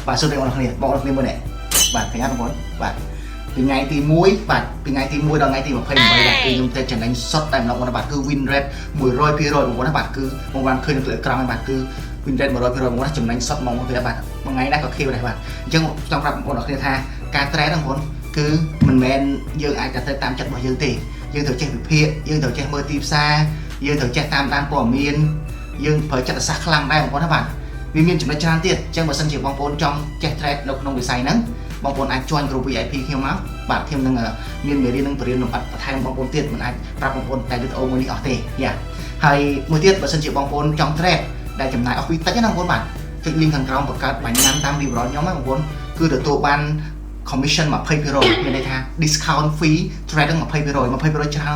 បាទសួស្តីបងប្អូនគ្នាបងប្អូនគ្នាមើលនេះបាទឃើញអត់បងប្អូនបាទពីថ្ងៃទី1បាទពីថ្ងៃទី1ដល់ថ្ងៃទី28បាទគឺខ្ញុំទៅចំណេញសុទ្ធតែម្ដងបងប្អូនបាទគឺ win rate 100%បងប្អូនណាបាទគឺបងប្អូនឃើញនៅលើអេក្រង់ហើយបាទគឺ win rate 100%បងប្អូនចំណេញសុទ្ធហ្មងបងប្អូនបាទមួយថ្ងៃណាក៏ខៀវដែរបាទអញ្ចឹងចង់ប្រាប់បងប្អូនអរគ្នាថាការ trade ហ្នឹងបងប្អូនគឺមិនមែនយើងអាចតែទៅតាមចិត្តរបស់យើងទេយើងត្រូវចេះវិភាគយើងត្រូវចេះមើលទីផ្សារយើងត្រូវចេះតាមដានព័ត៌មានយើងប្រើចិត្តសាស្ត្រខ្លាំងដែរបងប្អូនណាបាទវាមានចំណុចច្រើនទៀតអញ្ចឹងបើសិនជាបងប្អូនចង់ចេះ trade នៅក្នុងវិស័យហ្នឹងបងប្អូនអាច join ក្រុម VIP ខ្ញុំមកបាទខ្ញុំនឹងមានមេរៀននឹងបរៀនលម្អិតបន្ថែមបងប្អូនទៀតមិនអាចប្រាប់បងប្អូនតែវីដេអូមួយនេះអស់ទេយ៉ាហើយមួយទៀតបើសិនជាបងប្អូនចង់ trade ដែលចំណាយអស់ពីតិចណាបងប្អូនបាទចុច link ខាងក្រោមបង្កើត Binance តាម referral ខ្ញុំណាបងប្អូនគឺទទួលបាន commission 20%មានន័យថា discount fee trade នឹង20% 20%ច្រើនបងប្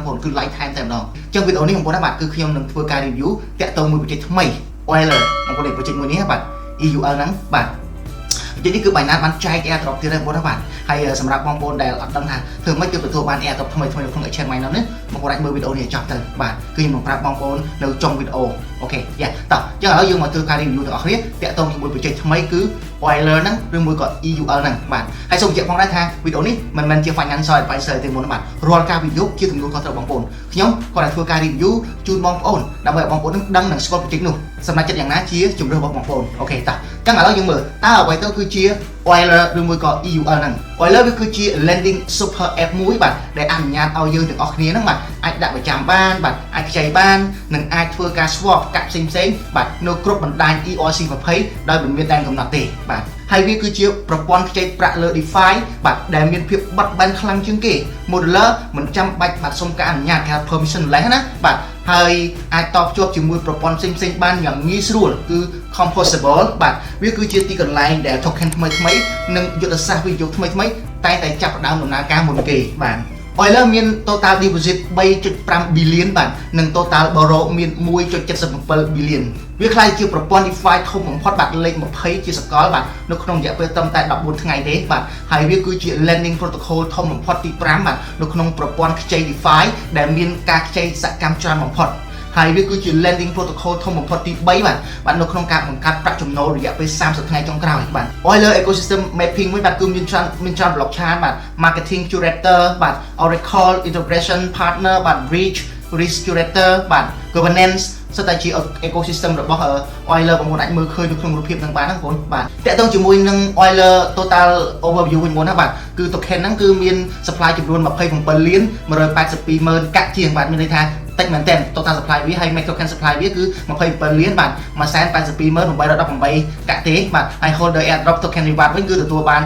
អូនគឺ lifetime តែម្ដងអញ្ចឹងវីដេអូនេះបងប្អូនណាបាទគឺខ្ញុំនឹងធ្វើការ review តាក់ទងមួយ project ថ្មី Euler បងប្អូននេះ project មួយនេះបាទ EUL ហ្នឹងបាទ project នេះគឺ Binance បានចែក airdrop ទៀតហើយបងប្អូនណាបាទហើយសម្រាប់បងប្អូនដែលអត់ដឹងថាធ្វើម៉េចទើបទទួលបាន airdrop ថ្មីថ្មីនៅក្នុង Exchange Binance នេះបងប្អូនអាចមើលវីដេអូនេះឲ្យចប់ទៅបាទគឺខ្ញុំនឹងប្រាប់បងប្អូននៅចុងវីដេអូOK យ៉ាតោះអញ្ចឹងឥឡូវយើងមកធ្វើការ review ទាំងអស់គ្នាតាក់ទងជាមួយ project ថ្មីគឺ Euler ហ្នឹងឬមួយក៏ EUL ហ្នឹងបាទហើយសូមបញ្ជាក់ផងដែរថាវីដេអូនេះមិនមែនជា financial advisor ទេមុនបាទរាល់ការវិនិយោគជាទំនួលខុសត្រូវបងប្អូនខ្ញុំគាត់តែធ្វើការ review ជូនបងប្អូនដើម្បីឲ្យបងប្អូននឹងដឹងនិងស្គាល់ project នោះសម្រាប់ចិត្តយ៉ាងណាជាជំរើសរបស់បងប្អូន OK តោះអញ្ចឹងឥឡូវយើងមើលតើអ្វីទៅគឺជា Euler ឬមួយក៏ EUL ហ្នឹង Euler វាគឺជា lending super app មួយបាទដែលអនុញ្ញាតឲ្យយើងទាំងអស់គ្នាហ្នឹងបាទអាចដាក់ប្រចាំបានបាទអាចខ្ចីបាននិងអាចធ្វើការ swap កាក់ផ្សេងផ្សេងៗបាទនៅគ្រប់បណ្ដាញ ERC20 ដោយមិនមានដែនកំណត់ទេបាទហើយវាគឺជាប្រព័ន្ធខ្ចីប្រាក់លើ DeFi បាទដែលមានភាពបត់បែនខ្លាំងជាងគេ Modular មិនចាំបាច់បាទសុំការអនុញ្ញាតគេហៅ permissionless ណាបាទហើយអាចតភ្ជាប់ជាមួយប្រព័ន្ធផ្សេងៗបានយ៉ាងងាយស្រួលគឺ composable បាទវាគឺជាទីកន្លែងដែល token ថ្មីៗនិងយុទ្ធសាស្ត្រវិនិយោគថ្មីៗតែតែចាប់ផ្ដើមដំណើរការមុនគេបាទ Euler មាន total deposit 3.5 billion បាទនិង total borrow មាន1.77 billion វាក្លាយជាប្រព័ន្ធ DeFi ធំបំផុតបាទលេខ20ជាសកលបាទនៅក្នុងរយៈពេលត្រឹមតែ14ថ្ងៃទេបាទហើយវាគឺជា lending protocol ធំបំផុតទី5បាទនៅក្នុងប្រព័ន្ធខ្ចី DeFi ដែលមានការខ្ចីសកម្មច្រើនបំផុតហើយវាគឺជា lending protocol ធំបំផុតទី3បាទបាទនៅក្នុងការបង្កើតប្រាក់ចំណូលរយៈពេល30ថ្ងៃចុងក្រោយបាទ Euler ecosystem mapping វិញបាទគឺមានច្រើន blockchain បាទ marketing curator បាទ Oracle integration partner បាទ bridge risk curator បាទ governance សុទ្ធតែជា ecosystem របស់ Euler បងប្អូនអាចមើលឃើញនៅក្នុងរូបភាពហ្នឹងបានណាបងប្អូនបាទតាក់ទងជាមួយនឹង Euler total overview វិញមុនណាបាទគឺ token ហ្នឹងគឺមាន supply ចំនួន27លាន182ម៉ឺនកាក់ជាងបាទមានន័យថាតិចមែនទែន total supply វាហើយ max token supply វាគឺ27លានបាទ182,818កាក់ទេបាទហើយ holder airdrop token reward វិញគឺទទួលបាន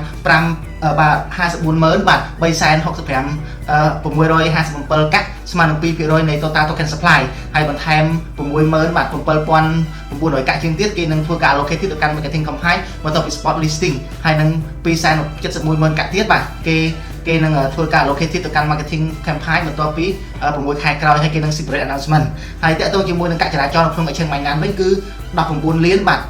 5បាទ54ម៉ឺនបាទ365 657កាក់ស្មើនឹង2%នៃ total token supply ហើយបន្ថែម60000បាទ7900កាក់ជាងទៀតគេនឹងធ្វើការ allocate ទៀតទៅកាន់ marketing campaign បន្ទាប់ពី spot listing ហើយនឹង271ម៉ឺនកាក់ទៀតបាទគេគេនឹងធ្វើការ allocate ទៀតទៅកាន់ marketing campaign បន្ទាប់ពី6ខែក្រោយហើយគេនឹង separate announcement ហើយតាក់ទងជាមួយនឹងកាក់ចរាចរណ៍នៅក្នុង exchange Binance វិញគឺ19លានបាទ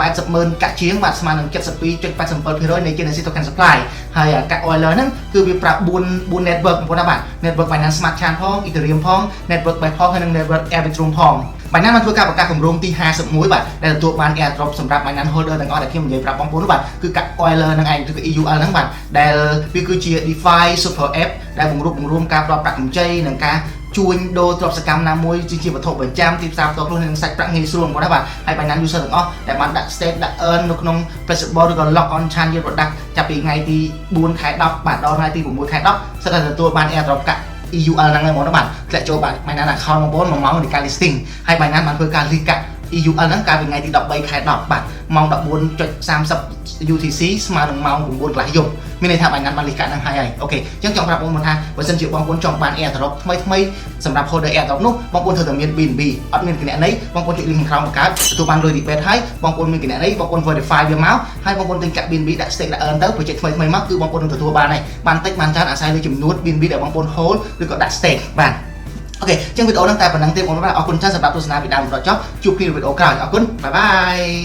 80ម៉ឺនកាក់ជាងបាទស្មើនឹង72.87%នៃ Genesis Token Supply ហើយកាក់ Euler ហ្នឹងគឺវាប្រាប់4 network បងប្អូនណាបាទ network Binance Smart Chain ផង Ethereum ផង network Base ផងហើយនិង network Arbitrum ផង Binance បានធ្វើការប្រកាសគម្រោងទី51បាទដែលទទួលបាន airdrop សម្រាប់ Binance holder ទាំងអស់ដែលខ្ញុំនិយាយប្រាប់បងប្អូននោះបាទគឺកាក់ Euler ហ្នឹងឯងគឺ EUL ហ្នឹងបាទដែលវាគឺជា DeFi Super App ដែលបង្រួបបង្រួមការផ្ដល់ប្រាក់កម្ចីនិងការជួញដូរទ្រព្យសកម្មណាមួយជាវត្ថុបញ្ចាំទីផ្សារផ្ទាល់ខ្លួននិងសាច់ប្រាក់ងាយស្រួលបងប្អូនណាបាទហើយ Binance user ទាំងអស់ដែលបានដាក់ stake ដាក់ earn នៅក្នុង flexible ឬក៏ lock on chain yield product ចាប់ពីថ្ងៃទី4ខែ10បាទដល់ថ្ងៃទី6ខែ10សិតតែទទួលបាន airdrop កាក់ EUL ហ្នឹងហើយហ្មងណាបាទធ្លាក់ចូលបាទ Binance account បងប្អូន1ម៉ោងនៃការ listing ហើយ Binance បានធ្វើការ list កាក់ EUL ហ្នឹងកាលពីថ្ងៃទី13ខែ10បាទម៉ោង14.30 UTC ស្មើនឹងម៉ោង9កន្លះយប់មានន័យថា Binance បាន list កាក់ហ្នឹងហើយហើយ OK អញ្ចឹងចង់ប្រាប់បងប្អូនថាបើសិនជាបងប្អូនចង់បាន airdrop ថ្មីថ្មីសម្រាប់ holder airdrop នោះបងប្អូនត្រូវតែមាន BNB អត់មានគណនីបងប្អូនចុច link ខាងក្រោមបង្កើតទទួលបានលុយ rebate ហើយបងប្អូនមានគណនីបងប្អូន verify វាមកហើយបងប្អូនទិញកាក់ BNB ដាក់ stake ដាក់ earn ទៅ project ថ្មីថ្មីមកគឺបងប្អូននឹងទទួលបានហើយបានតិចបានច្រើនអាស្រ័យលើចំនួន BNB ដែលបងប្អូន hold ឬក៏ដាក់ stake បាទ OK អញ្ចឹងវីដេអូហ្នឹងតែប៉ុណ្ណឹងទេបងប្អូនអរគុណច្រើនសម្រាប់ទស្សនាពីដើមដល់ចប់ជួបគ្នានៅវីដេអូក្រោយអរគុណ bye bye.